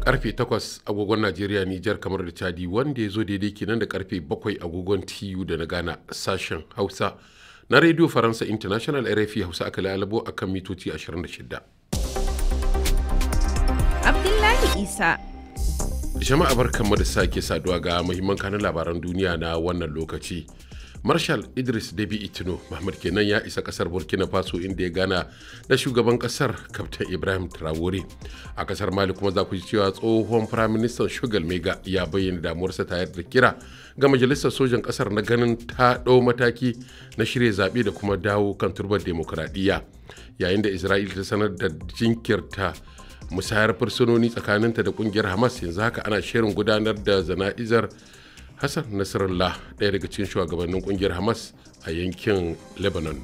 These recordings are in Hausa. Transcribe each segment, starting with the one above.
Karfe 8 agogon Najeriya, Nijar, kamar da Chadi, wanda ya zo daidai kenan da karfe 7 agogon TU da na Ghana, sashen Hausa na Radio Faransa International RFI Hausa aka lalabo akan mitoci 26. Abdullahi Isa. Jama'a, barkanmu da sake saduwa ga muhimman kanun labaran duniya na wannan lokaci. Marshal Idris Debi Itno Muhammad kenan ya isa kasar Burkina Faso, inda ya gana da shugaban kasar Kaftan Ibrahim Traore. A kasar Mali kuma za ku ji cewa tsohon Firaministan Shugal Mega ya bayyana damuwarsa tare da kira ga majalisar sojan kasar na ganin ta ɗau mataki na shirya zaɓe da kuma dawo kan turbar demokuraɗiyya. Yayin da Isra'ila ta sanar da jinkirta musayar fursunoni tsakaninta da kungiyar Hamas, yanzu haka ana shirin gudanar da zana'izar Hassan Nasrallah, ɗaya daga cikin shugabannin kungiyar Hamas a yankin Lebanon.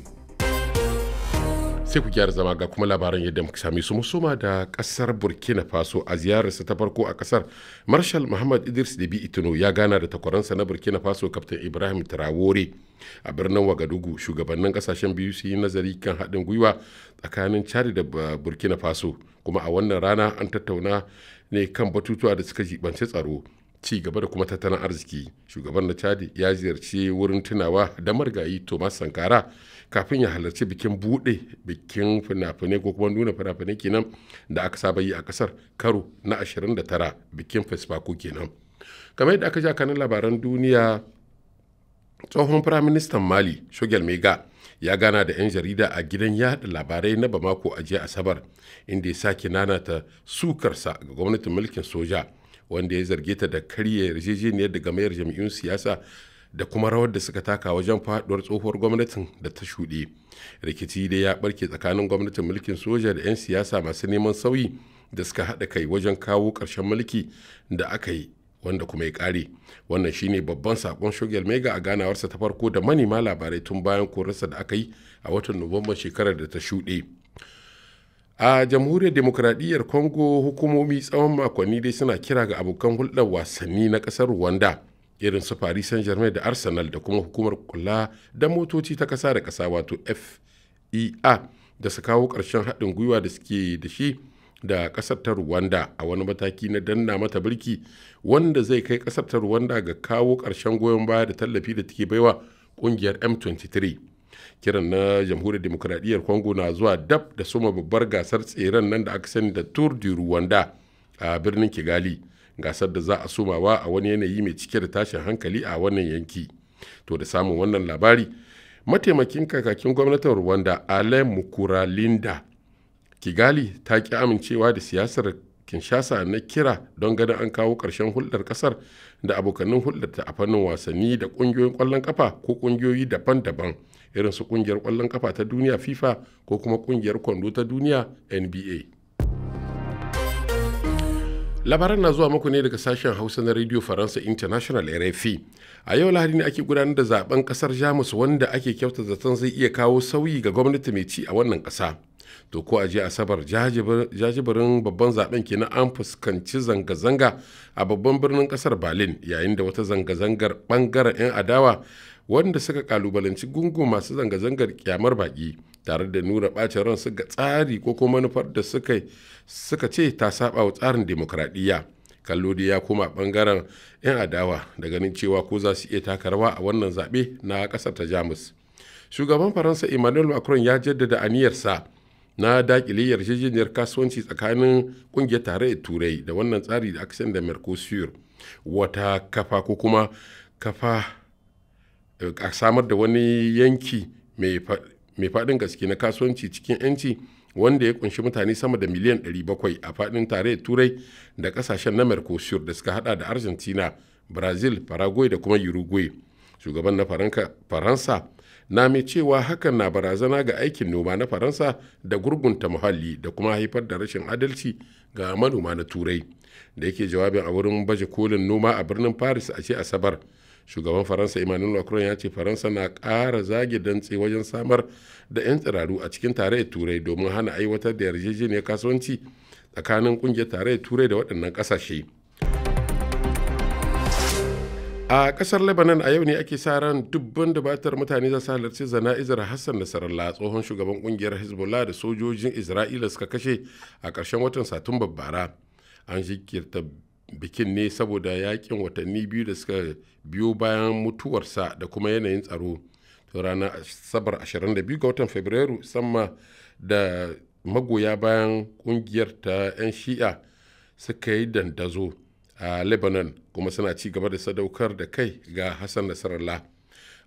Sai ku gyara zama, ga kuma labaran yadda muka sami su. Musoma da kasar Burkina Faso. A ziyararsa ta farko a kasar, Marshal Muhammad Idris Debi Itino ya gana da takwaransa na Burkina Faso, Kaftin Ibrahim Traore, a birnin Wagadugu. Shugabannin kasashen biyu su yi nazari kan haɗin gwiwa tsakanin Chad da Burkina Faso, kuma a wannan rana an tattauna ne kan batutuwa da suka jibanci tsaro, ci gaba da kuma tattalin arziki. Shugaban na Chadi ya ziyarci wurin tunawa da marigayi Thomas Sankara kafin ya halarci bikin bude bikin fina-finai, ko kuma nuna fina-finai kenan, da aka saba yi a kasar karo na 29, bikin Fesfako kenan. Kamar yadda aka ja kanin labaran duniya, tsohon firaministan Mali Shogel Mega ya gana da 'yan jarida a gidan yada labarai na Bamako a jiya Asabar, inda ya sake nanata sukarsa ga gwamnatin mulkin soja, wanda ya zarge ta da karya yarjejeniyar da gamayar jam'iyyun siyasa da kuma rawar da suka taka wajen faduwar tsohuwar gwamnatin da ta shuɗe. Rikici dai ya barke tsakanin gwamnatin mulkin soja da 'yan siyasa masu neman sauyi da suka haɗa kai wajen kawo ƙarshen mulki da aka yi, wanda kuma ya ƙare. Wannan shine babban sakon Shogel Mega a ganawarsa ta farko da manema labarai tun bayan korarsa da aka yi a watan Nuwamban shekarar da ta shuɗe. A Jamhuriyar Demokradiyyar Congo, hukumomi tsawon makonni dai suna kira ga abokan hulɗar wasanni na ƙasar Rwanda irin su Paris Saint Germain da Arsenal da kuma hukumar kula da motoci ta ƙasa da ƙasa, wato FIA, da su kawo ƙarshen haɗin gwiwa da suke da shi da ƙasar ta Rwanda, a wani mataki na danna mata birki wanda zai kai ƙasar ta Rwanda ga kawo ƙarshen goyon baya da tallafi da take baiwa ƙungiyar M23. Kiran na Jamhuriyar Demokradiyyar Congo na zuwa dab da soma babbar gasar tseren nan da aka sani da Tour du Rwanda a birnin Kigali, gasar da za a somawa a wani yanayi mai cike da tashin hankali a wannan yanki. To, da samun wannan labari, mataimakin kakakin gwamnatin Rwanda Alain Mukuralinda, Kigali ta ki amincewa da siyasar Kinshasa na kira don ganin an kawo ƙarshen hulɗar ƙasar da abokanin hulɗarta a fannin wasanni da ƙungiyoyin ƙwallon ƙafa ko ƙungiyoyi daban-daban irin su ƙungiyar ƙwallon ƙafa ta duniya FIFA ko kuma ƙungiyar kwando ta duniya NBA. Labaran na zuwa muku ne daga sashen Hausa na Radio Faransa International RFI. A yau Lahadi ne ake gudanar da zaben kasar Jamus, wanda ake kyauta zaton zai iya kawo sauyi ga gwamnati mai ci a wannan kasa. To, ko a jiya Asabar, jajibirin babban zaben kenan, an fuskanci zanga-zanga a babban birnin kasar Berlin, yayin da wata zanga-zangar bangaren 'yan adawa wanda suka kalubalanci gungun masu zanga-zangar kyamar baki tare da nuna bacin ransu ga tsari ko kuma manufar da suka ce ta saba wa tsarin demokradiyya. Kallo da ya koma bangaren 'yan adawa da ganin cewa ko za su iya taka rawa a wannan zaɓe na ƙasar ta Jamus. Shugaban Faransa Emmanuel Macron ya jaddada aniyarsa na dakile yarjejeniyar kasuwanci tsakanin kungiyar Tarayyar Turai da wannan tsari da aka da Mercosur, wata kafa ko kuma kafa a samar da wani yanki mai faɗin gaske na kasuwanci cikin 'yanci, wanda ya kunshi mutane sama da miliyan 700 a faɗin Tarayyar Turai da ƙasashen na Mercosur da suka hada da Argentina, Brazil, Paraguay da kuma Uruguay. Shugaban na Faransa na mai cewa hakan na barazana ga aikin noma na Faransa da gurgunta muhalli da kuma haifar da rashin adalci ga manoma na Turai. Da yake jawabin a wurin baje kolin noma a birnin Paris a ce Asabar, shugaban Faransa Emmanuel Macron ya ce Faransa na ƙara zage dantse wajen samar da 'yan tsiraru a cikin Tarayyar Turai domin hana aiwatar da yarjejeniyar kasuwanci tsakanin kungiyar Tarayyar Turai da waɗannan ƙasashe. A kasar Lebanon, a yau ne ake sa ran dubban dubatar mutane za su halarci zana'izar Hassan Nasarallah, tsohon shugaban kungiyar Hezbollah da sojojin Isra'ila suka kashe a ƙarshen watan Satumbar bara. An jinkirta bikin ne saboda yakin watanni 2 da suka biyo bayan mutuwarsa da kuma yanayin tsaro. Ranar Asabar 22 ga watan Fabrairu, sama da magoya bayan kungiyar ta 'yan Shi'a suka yi dandazo a Lebanon, kuma suna ci gaba da sadaukar da kai ga Hassan Nasarallah.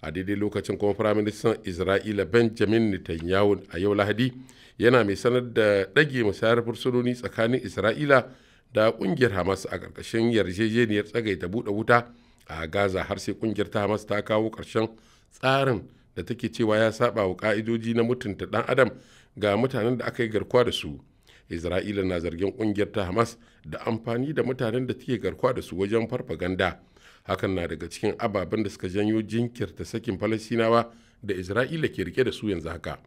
A daidai lokacin kuma, Firaministan Isra'ila Benjamin Netanyahu a yau Lahadi yana mai sanar da ɗage musayar fursunoni tsakanin Isra'ila da kungiyar Hamas a ƙarƙashin yarjejeniyar tsagaita buɗe wuta a Gaza, har sai kungiyar ta Hamas ta kawo ƙarshen tsarin da take cewa ya saba wa ka'idoji na mutunta ɗan adam ga mutanen da aka yi garkuwa da su. Isra'ila na zargin kungiyar ta Hamas da amfani da mutanen da take garkuwa da su wajen farfaganda. Hakan na daga cikin ababen da suka janyo jinkirta sakin Falasinawa da Isra'ila ke rike da su yanzu haka.